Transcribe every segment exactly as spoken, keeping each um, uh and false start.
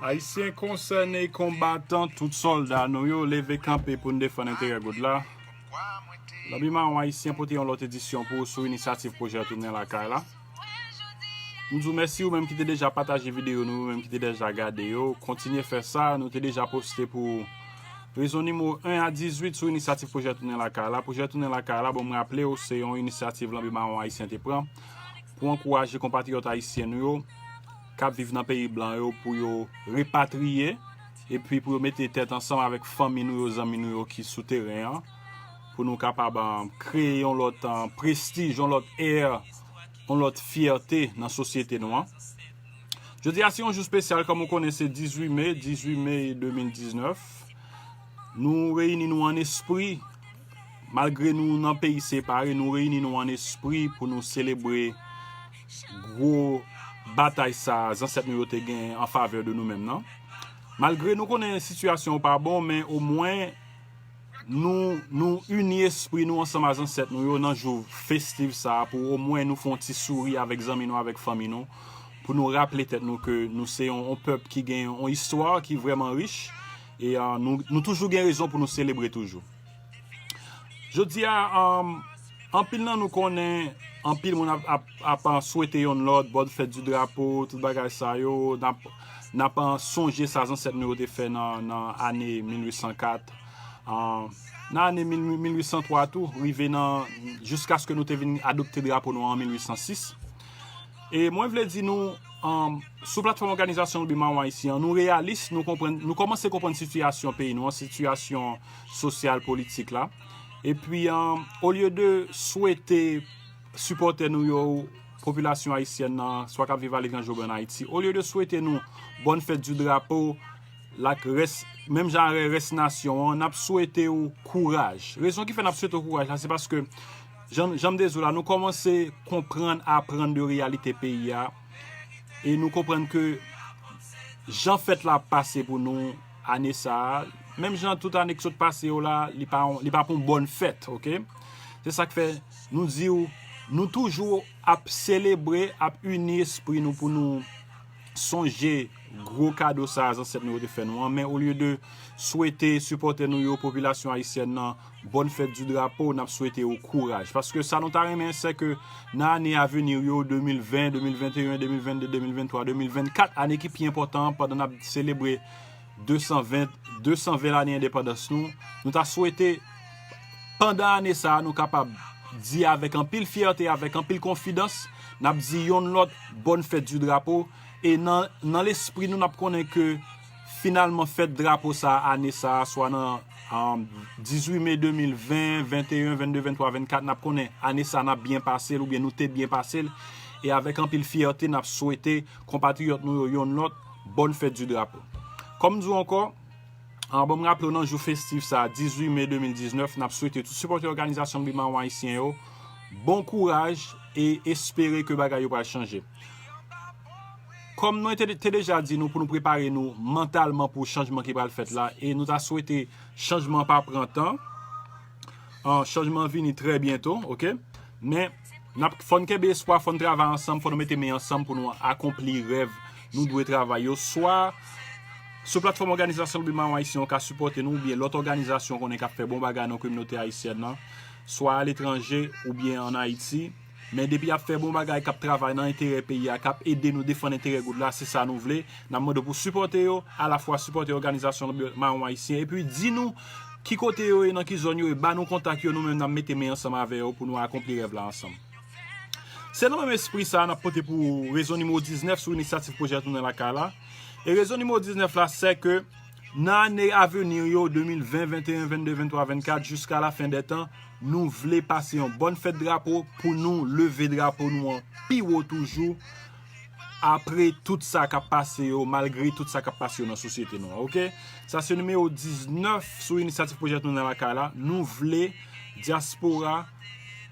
Ayisyen konsène, konbatan, tout sòlda nou yo, leve kanpe pou n defann enterè goud la. Lanbi Mawon Ayisyen pote yon lòt edisyon pou ou sou inisyativ pwojè Tounen Lakay la. M di w mèsi ou menm ki te deja pataje videyo nou, ou menm ki te deja gade yo. Kontinye fè sa, nou te deja poste pou rezon nimewo en a dizuit sou inisyativ pwojè Tounen Lakay la. Pwojè Tounen Lakay la, bon, m raple w, se yon inisyativ Lanbi Mawon Ayisyen te pran pou ankouraje konpatriyòt ayisyen nou yo k ap viv nan peyi blan yo pou yo repatriye, epi pou yo mete tèt ansanm avèk fanmi nou yo, zanmi nou yo ki sou teren an, pou nou kapab, ah, kreye yon lòt, ah, prestij, yon lòt è, yon lòt fyète nan sosyete nou an. Jodi a se yon jou espesyal, kòm ou konnen se dizuit me, dizuit me de mil diznèf. Nou reyini nou an espri, malgre nou nan peyi separe, nou reyini nou an espri pou nou selebre gwo batay sa zansèt nou yo te gen an favè de nou menm nan. Malgre nou konnen sitiyasyon pa bon, men omwen nou, nou ini espri nou ansanm a zansèt nou yo nan jou festiv sa a, pou omwen nou fè yon ti souri avèk zanmi nou, avèk fanmi nou, pou nou raple tèt nou ke nou se yon, yon pèp ki gen yon istwa ki vrèman rich, e, ah, nou, nou toujou gen rezon pou nou selebre toujou. Jodi a, um, anpil nan nou konnen, anpil moun ap, ap, ap, ah, swete yonn lòt, bòn fèt di drapo, tout bagay sa yo, n ap, n ap, ah, sonje sa zansèt nou yo te fè nan, nan ane mil uit san kat, ah, nan ane mil, mil uit san twa tou, rive nan, jiskaske nou te vin adopte drapo nou an mil uit san sis. E mwen vle di nou, um, sou platfòm òganizasyon Lanbi Mawon Ayisyen an, nou reyalis, nou konprann, nou kòmanse konprann sitiyasyon peyi nou an, sitiyasyon sosyal, politik la. Epi, um, olye de swete sipòtè nou yo, popilasyon ayisyèn nan, swa k ap viv aletranje oubyen an Ayiti, olye de swete nou bòn fèt di drapo, lak rès, menm jan avè rès nasyon an, n ap swete w kouraj. Rezon ki fè n ap swete w kouraj la, se paske, jan, jan m te di w la, nou kòmanse konprann, aprann de reyalite peyi a, e nou konprann ke jan fèt la ap pase pou nou ane sa a, menm jan tout ane k sot pase yo la, li pa, li pa pou yon bòn fèt, oke? Se sa k fè nou di w, nou toujou ap selebre, ap ini espri nou pou nou sonje gwo kado sa a zansèt nou yo te fè nou an, men olye de swete sipòtè nou yo, popilasyon ayisyèn nan, bòn fèt di drapo, n ap swete yo kouraj. Paske sa nou ta renmen, se ke nan ane avenir yo, de mil ven, de mil venteyen, de mil vennde, de mil venntwa, de mil vennkat, ane ki pi enpòtan an, pandan n ap selebre de san ven, de san ven lane endepandans nou, nou ta swete, pandan ane sa a, nou kapab di avèk anpil fyète, avèk anpil konfidans, n ap di yonn lòt bòn fèt di drapo. E nan, nan lespri nou, n ap konnen ke finalman fèt drapo sa a, ane sa a, swa nan, um, dizuit me de mil ven, venteyen, vennde, venntwa, vennkat, n ap konnen ane sa a, n ap byen pase l oubyen nou te byen pase l. E avèk anpil fyète, n ap swete konpatriyòt nou yo yonn lòt bòn fèt di drapo. Kòm m di w ankò, ah, bon, m raple w nan jou festif sa a, dizuit me de mil diznèf, n ap swete tout sipòtè òganizasyon Lanbi Mawon Ayisyen yo bon kouraj e espere ke bagay yo pral chanje. Kòm nou te, te deja di nou pou nou prepare nou mantalman pou chanjman ki pral fèt la, e nou ta swete chanjman pa pran tan, ah, chanjman vini trè byento, oke? Men, n ap, fò n kenbe espwa, fò n travay ansanm, fò nou mete men ansanm pou nou akonpli rèv nou dwe travay yo. Swa sou platfòm òganizasyon Lanbi Mawon Ayisyen yo ka sipòte nou, oubyen lòt òganizasyon konnen k ap fè bon bagay nan kominote ayisyèn nan, swa aletranje oubyen ann Ayiti. Men depi y ap fè bon bagay, k ap travay nan enterè peyi a, k ap ede nou defann enterè goud la, se sa nou vle. N ap mande w pou sipòte yo, alafwa sipòte òganizasyon Lanbi Mawon Ayisyen, epi di nou ki kote yo ye, nan ki zòn yo ye, ba nou kontak yo, nou menm n ap mete men ansanm avè yo pou nou akonpli rèv la ansanm. Se nan menm espri sa a n ap pote pou rezon nimewo diznèf sou inisyativ pwojè Tounen Lakay la. E rezon nimewo diznèf la, se ke nan ane avenir yo, de mil ven, venteyen, vennde, venntwa, vennkat, jiska lafen dè tan, nou vle pase yon bòn fèt drapo pou nou leve drapo nou an pi wo toujou, apre tout sa k ap pase yo, malgre tout sa k ap pase yo nan sosyete nou an, oke? Sa se nimewo diznèf sou inisyativ pwojè Tounen Lakay la. Nou vle dyaspora,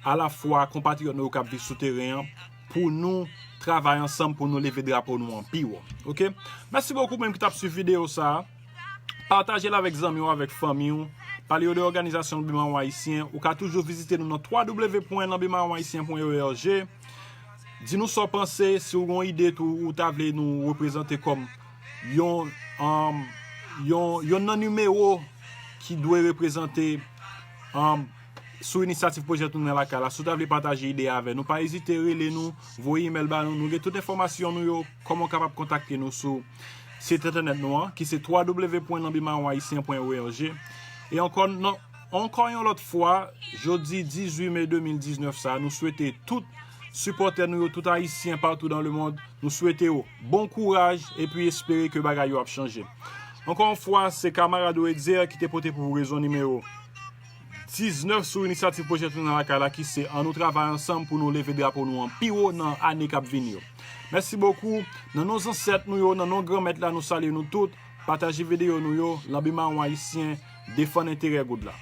alafwa konpatriyòt nou yo k ap viv sou teren an, pou nou travay ansanm, pou nou leve drapo nou an pi wo, oke? Mèsi bokou menm ki t ap swiv videyo sa a. Pataje l avèk zanmi w, avèk fanmi w. Pale yo de òganizasyon Lanbi Mawon Ayisyen. Ou ka toujou vizite nou nan twa w w w pwen lanbi mawon ayisyen pwen o r g. Di nou sa w panse, si w gen yon ide tou ou ta vle nou reprezante kòm yon, um, yon, yon nan nimewo ki dwe reprezante, um, sou inisyativ pwojè Tounen Lakay la. Si w ta vle pataje ide avè nou, pa ezite rele nou, voye imèl ba nou. Nou gen tout enfòmasyon nou yo, kòman w kapab kontakte nou sou sit entènèt nou an, ki se w w w pwen lanbi mawon ayisyen pwen org. E ankò, nan, ankò yon lòt fwa, jodi dizuit me de mil diznèf sa, nou swete tout sipòtè nou yo, tout Ayisyen patou dan lemonn, nou swete yo bon kouraj epi espere ke bagay yo ap chanje. Ankò yon fwa, se kamarad ou Etzer ki te pote pou ou rezon nimewo diznèf sou inisyativ pwojè Tounen Lakay la, ki se Ann nou travay ansanm pou nou leve drapo nou an pi wo nan ane k ap vini yo. Mèsi bokou. Nan non zansèt nou yo, nan non Granmèt la, nou salye nou tout. Pataje videyo nou yo. Lanbi mawon ayisyen, defann enterè goud la.